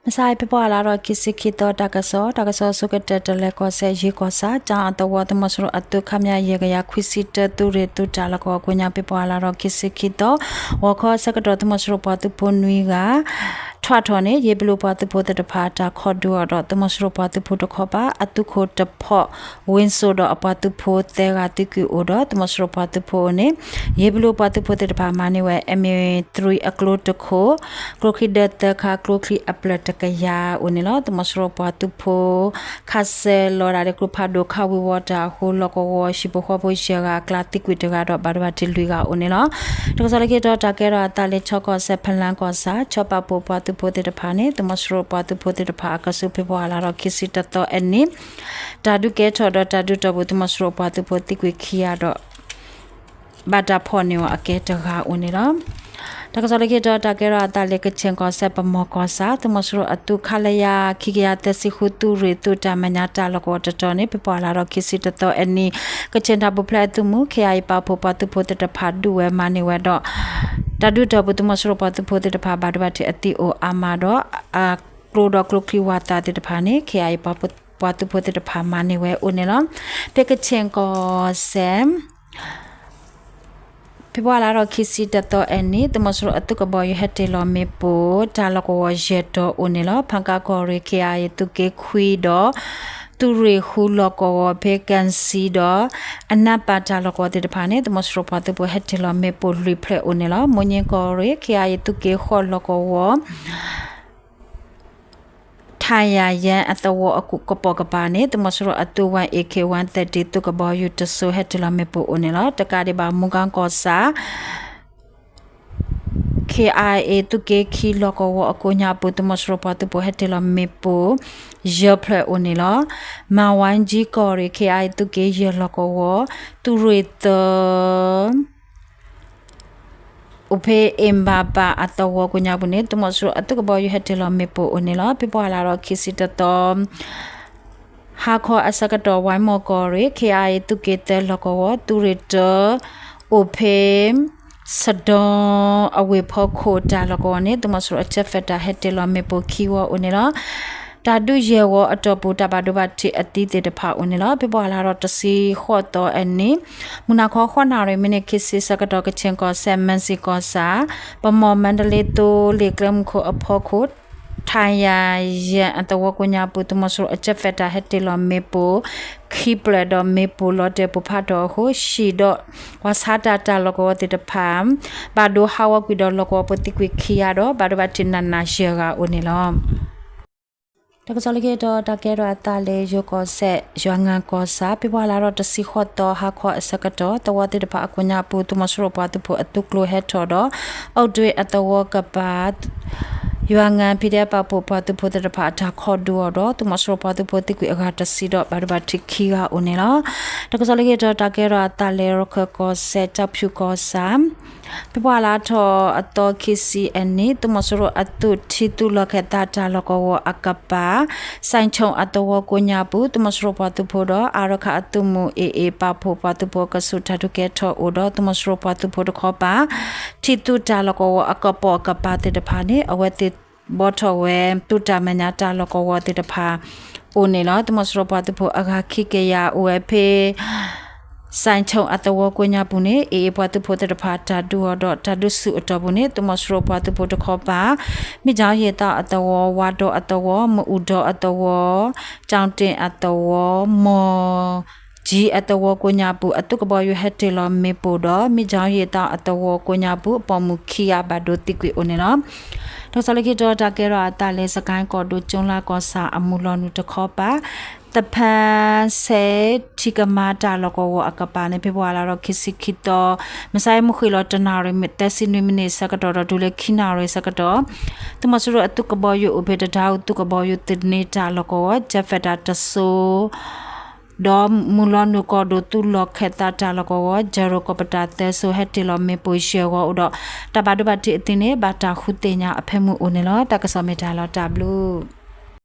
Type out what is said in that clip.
မဆါအံၤ ဖဲပှၤလါဒီးခံဆံခံသီ တၢ်ကစီၣ်, တၢ်ကစီၣ်ဆိကတၢၢ် တလဲၤကီၢ်စဲၣ် ယ့ၢ်ကီၢ်ဆၣ် ကၠီအသဝီ သုးမီၤစိရိၤအသုး ခမရ ယဲၢ်ကယၤခွံဆံတၢ သုးရ့ၣ်သုးတၢ်လီၢ်ကဝီၤကိးညါ ဖဲပှၤလါဒီးခံဆံခံသီ ဂီၤခီအဆၢကတီၢ် သုးမီၤစိရိၤပှၤသုးဖိနွံဂၤ ထွဲထီၣ်န့ၣ် ယ့ဘလူပှၤသုးဖိသ့ၣ်တဖၣ် တၢ်ခိးဒုးအီၤဒီး သုးမီၤစိရိၤပှၤသုးဖိတခီပၤ အသုးခိၣ်တဖီၣ် ဝ့စိဒီးအပှၤသုးဖိသၢဂၤသံကွံာ်အိၣ်ဒီး သုးမီၤစိရိၤပှၤသုးဖိအအိၣ်န့ၣ် ယ့ဘလူပှၤသုးဖိသ့ၣ်တဖၣ်မၤန့ၢ်ဝဲ M three အကျိတခိၣ်, ကျိချံဒၢသၢခါ, ကျိချံအပျၢၢ်တကယၤအိၣ်န့ၣ်လီၤ. သုးမီၤစိရိၤပှၤသုးဖိ ခးစၢၤလီၤဒၣ်လၢကျိဖးဒိၣ်ခးဝံၤဝီၤတၢ်အဃိ လီၢ်ကဝီၤဟံၣ်ဖိဃီဖိယဲၢ်ဂၤအကျါသံကွံာ်တဂၤဒီး ဘၣ်ဒိဘၣ်ထံးလွံၢ်ဂၤအိၣ်န့ၣ်လီၤ. တၢ်ကစီၣ်လၢခံတီၤ တၢ်ကဲထီၣ်အသးလၢ ခၠီကီၢ်စဲၣ် ဖလၢကီၢ်ဆၣ် ခၠီပာ်ဖှိၣ်ပှၤသုးဖိသ့ၣ်တဖၣ်န့ၣ် သုးမီၤစိရိၤပှၤသုးဖိသ့ၣ်တဖၣ်အကဆူး ဖဲပှၤလါဒီးခံဆံတသီအနံၤ တၢ်ဒုးကဲထီၣ်ဒီးတၢ်ဒုးတီၢ်ပူၤ သုးမီၤစိရိၤပှၤသုးဖိသံကွံာ်ခံဂၤဒီး ဘၣ်တၢ်ဖီၣ်န့ၢ်အီၤအကဲတဂၤအိၣ်န့ၣ်လီၤ. တၢ်ကစီၣ်လၢခံတီၤ တၢ်ကဲထီၣ်အသးလၢ ကခ့ၣ်ကီၢ်စဲၣ် ပမီၢ်ကီၢ်ဆၣ် သုးမီၤစိရိၤအသုး ခလရ ခံကယၤသၢဆံဃု သုးရ့ၣ်သုးတၢ်မဲာ်ညါတၢ်လီၢ်ကဝီၤတတီၤန့ၣ် ဖဲပှၤလါဒီးခံဆံတသီအနံၤ ကခ့ၣ်တၢ်ပူၤဖျဲးအသုးမုၢ် ခ့ၣ်အါအံၤ ပာ်ဖှိၣ်ပှၤသုးဖိသ့ၣ်တဖၣ်ဒုးဝဲမၤန့ၢ်ဝဲဒီး တၢ်ဒုးတီၢ်ပူၤ သုးမီၤစိရိၤပှၤသုးဖိသ့ၣ်တဖၣ် ဘၣ်ဒိဘၣ်ထံးအသံအိၣ်အါမးဒီး အကျိဒီးကျိချံဝၤသးသ့ၣ်တဖၣ်န့ၣ် ခ့ၣ်အါအံၤ ပှၤသုးဖိသ့ၣ်တဖၣ်မၤန့ၢ်ဝဲအိၣ်န့ၣ်လီၤ. ဖဲကခ့ၣ်ကီၢ်စဲၣ် ဖဲပှၤလါဒီးခံဆံတသီအနံၤ သုးမီၤစိရိၤအသုးကဘီယူၤဟဲတ့ၢ်လီၤမ့ၣ်ပိၢ် တၢ်လီၢ်ကဝီၤယဲၢ်တီၤအိၣ်န့ၣ်လီၤ. ဖၣ်ကါကီၢ်ရ့ၣ် ခ့ၣ်အါအံၤ သုးက့ခွံဒီး သုးရ့ၣ်ဃုလီၢ်ကဝီၤ ဖဲကၣ်စံဒီး အနၢ်ပၢ်တၢ်လီၢ်ကဝီၤသ့ၣ်တဖၣ်န့ၣ် သုးမီၤစိရိၤပှၤသုးဖိဟဲတ့ၢ်လီၤမ့ၣ်ပိၢ်လွံၢ်ဖျၢၣ်အိၣ်န့ၣ်လီၤ. မိၢ်ည့ကီၢ်ရ့ၣ် ခ့ၣ်အါအံၤ သုးက့ဃိးလီၢ်ကဝီၤ ထၣ်ယၣ်ယဲၢ်အသဝီအကပိာ်ကပၤန့ၣ် သုးမီၤစိရိၤအသုး one A K one thirty သုးကဘီယူၤတစိၤ ဟဲတ့ၢ်လီၤမ့ၣ်ပိၢ်အိၣ်န့ၣ်လီၤ. တကးဒံးဘၣ် မူကီၢ်ကီၢ်ဆၣ် ခ့ၣ်အါအံၤ သုးက့ခံလီၢ်ကဝီၤအကိးညါပူၤ သုးမီၤစိရိၤပှၤသုးဖိဟဲတ့ၢ်လီၤမ့ၣ်ပိၢ် ယဲၢ်ဖျၢၣ်အိၣ်န့ၣ်လီၤ. မၤဝါကၠံကီၢ်ရ့ၣ် ခ့ၣ်အါအံၤ သုးက့ယဲၢ်လီၢ်ကဝီၤ သုးရ့ၣ်သၢ အိၣ်ဖဲအ့ၣ်ဘၣ်ပၣ်အသဝီကိးညါပူၤန့ၣ် သုးမီၤစိရိၤအသုးကဘီယူၤဟဲတ့ၢ်လီၤမ့ၣ်ပိၢ်အိၣ်န့ၣ်လီၤ. ဖဲပှၤလါဒီးခံဆံတသီ ဟါခီအဆၢကတီၢ် ဝါမီၢ်ကီၢ်ရ့ၣ် ခ့ၣ်အါအံၤ သုးက့သၢလီၢ်ကဝီၤ သုးရ့ၣ်တၢ အိၣ်ဖဲ ဆဒီအဝ့ၢ်ဖီခိၣ်တၢ်လီၢ်ကဝီၤန့ၣ် သုးမီၤစိရိၤအ jet fighter ဟဲတ့ၢ်လီၤမ့ၣ်ပိၢ်ခံဝီအိၣ်န့ၣ်လီၤ. တၢ်ဒုးယဲၢ်ဝီအတီၢ်ပူၤ တၢ်ဘၣ်ဒိဘၣ်ထံးအသံသ့ၣ်တဖၣ်အိၣ်န့ၣ်လီၤ. ဖဲပှၤလါဒီးတဆံဃိးသီအနံၤ မုၢ်နၤခီ ဃိးနၣ်ရံၣ် မံးနံးခံဆံဆၢကတီၢ် ကခ့ၣ်ကီၢ်စဲၣ် မၢၣ်စံၣ်ကီၢ်ဆၣ် ပမီၢ်မါဒလ့သိလ့ၣ်ကျဲမုၢ်ခိၣ်အဖီခိၣ် ထၣ်ယၣ်ယဲၢ်အသဝီကိးညါပူၤ သုးမီၤစိရိၤအ jet fighter ဟဲတ့ၢ်လီၤမ့ၣ်ပိၢ် ခံဖျၢၣ်ဒီးမ့ၣ်ပိၢ်လီၤတဲာ်ပိၢ်ဖးထီၣ်အဃိ ဟံၣ်ဒီး ပှၤဆါတၢ်တၢ်လီၢ်ကဝီၤသ့ၣ်တဖၣ် ဘၣ်ဒိဟးဂီၤကွံာ်ဒီးလီၢ်ကဝီၤဖိသံကွံာ်ခံဂၤဒီး ဘၣ်ဒိဘၣ်ထံးနးနးယဲၢ်ဂၤအိၣ်န့ၣ်လီၤ. တၢ်ကစီၣ်လၢခံတီၤ တၢ်ကဲထီၣ်အသးလၢယိၤကီၢ်စဲၣ် ယွၤငါကီၢ်ဆၣ် ဖဲပှၤလါဒီးတဆံဃိးသီ ဟါခီအဆၢကတီၢ် သဝီသ့ၣ်တဖၣ်အကိးညါပူၤ သုးမီၤစိရိၤပှၤသုးဖိအသုးကျိၤဟဲထီၣ်ဒီး အုၣ်ဒွ့အသဝီကပၤ ယွၤငါ ဖံးဒဲး ပာ်ဖှိၣ်ပှၤသုးဖိသ့ၣ်တဖၣ်အတၢ်ခိးဒုးအီၤဒီး သုးမီၤစိရိၤပှၤသုးဖိသံကွံာ်အဂၤတဆံဒီး ဘၣ်ဒိဘၣ်ထံးခံဂၤအိၣ်န့ၣ်လီၤ. တၢ်ကစီၣ်လၢခံတီၤ တၢ်ကဲထီၣ်အသးလၢရခၢၣ်ကီၢ်စဲၣ် ကၠီဖၠူၣ်ကီၢ်ဆၣ် ဖဲပှၤလါထီၣ်အသီခံဆံအနံၤ သုးမီၤစိရိၤအသုးထံသုးလီၢ်ခၢၣ်သးတၢ်လီၢ်ကဝီၤအကပၤ စဲၣ်ခၠိၣ်အသဝီကိးညါပူၤ သုးမီၤစိရိၤပှၤသုးဖိဒီး အါရခၣ်အသုးမုၢ် A A ပာ်ဖှိၣ်ပှၤသုးဖိအကဆူး တၢ်ဒုးကဲထီၣ်အိၣ်ဒီး သုးမီၤစိရိၤပှၤသုးဖိတခီပၤ ထံသုးတၢ်လီၢ်ကဝီၤအကပိာ်ကပၤသ့ၣ်တဖၣ်န့ၣ် အဝဲသ့ၣ်ဘှီထီၣ်ဝဲ သုးတၢ်မဲာ်ညါတၢ်လီၢ်ကဝီၤသ့ၣ်တဖၣ်အိၣ်န့ၣ်လီၤ. သုးမီၤစိရိၤပှၤသုးဖိအဂၤခံကယၤအိၣ်ဝဲဖဲ စဲၣ်ခၠိၣ်အသဝီကိးညါပူၤန့ၣ် A A ပှၤသုးဖိသ့ၣ်တဖၣ်တၢ်ဒုးအီၤဒီး တၢ်ဒုးဆူၣ်အတီၢ်ပူၤန့ၣ် သုးမီၤစိရိၤပှၤသုးဖိတခီပၤ မ့ၢ်ကၠီယ့ၣ်သီအသဝီ ဝါဒီးအသဝီ မအူဒီးအသဝီ ကၠီတ့ၣ်အသဝီ မီၢ်ကၠံအသဝီကိးညါပူၤ အသုးကဘီယူၤဟဲတ့ၢ်လီၤမ့ၣ်ပိၢ်ဒီး မ့ၢ်ကၠီယ့ၣ်သီအသဝီကိးညါပူၤ အပိာ်မုၣ်ခံဂၤဘၣ်ဒိသံကွံာ်အိၣ်န့ၣ်လီၤ. တၢ်ကစီၣ်လၢခံတီၤ တၢ်ကဲထီၣ်အသးလၢ စကဲၣ်ကီၢ်ဒိၣ် ကၠိလါကီၢ်ဆၣ်အမုၢ်လီၤနုာ်တခီပၤ သဖၣ်ဆဲး ထံကမါတၢ်လီၢ်ကဝီၤအကပၤန့ၣ် ဖဲပှၤလါဒီးခံဆံခံသီ မုၢ်ဆါအံၤမုၢ်ဃ့ၢ်လီၤတနၣ်ရံၣ် သၢဆံနွံမံးနံးဆၢကတီၢ်ဒီးတုၤလၢခံနၣ်ရံၣ်ဆၢကတီၢ် သုးမီၤစိရိၤအသုးကဘီယူၤအိၣ်ဖဲတဒါအူသုးကဘီယူၤသန့တၢ်လီၢ်ကဝီၤ jet fighter တစိၤ ဒီးမုၢ်လီၤနုာ်ကီၢ်ဒိၣ်သုးလီၢ်ခၢၣ်သးတၢ်လီၢ်ကဝီၤ gyro copter သၢစိၤ ဟဲတ့ၢ်လီၤမ့ၣ်ပိၢ်ယဲၢ်ဂီၤအိၣ်ဒီး တၢ်ဘၣ်ဒိဘၣ်ထံးအသံန့ၣ် ဘၣ်တၢ်ဃုသ့ၣ်ညါအဖၢမုၢ်အိၣ်န့ၣ်လီၤ. တၢ်ကစီၣ်မ့ၢ်တၢ်လီၤတၢ်ဘျုး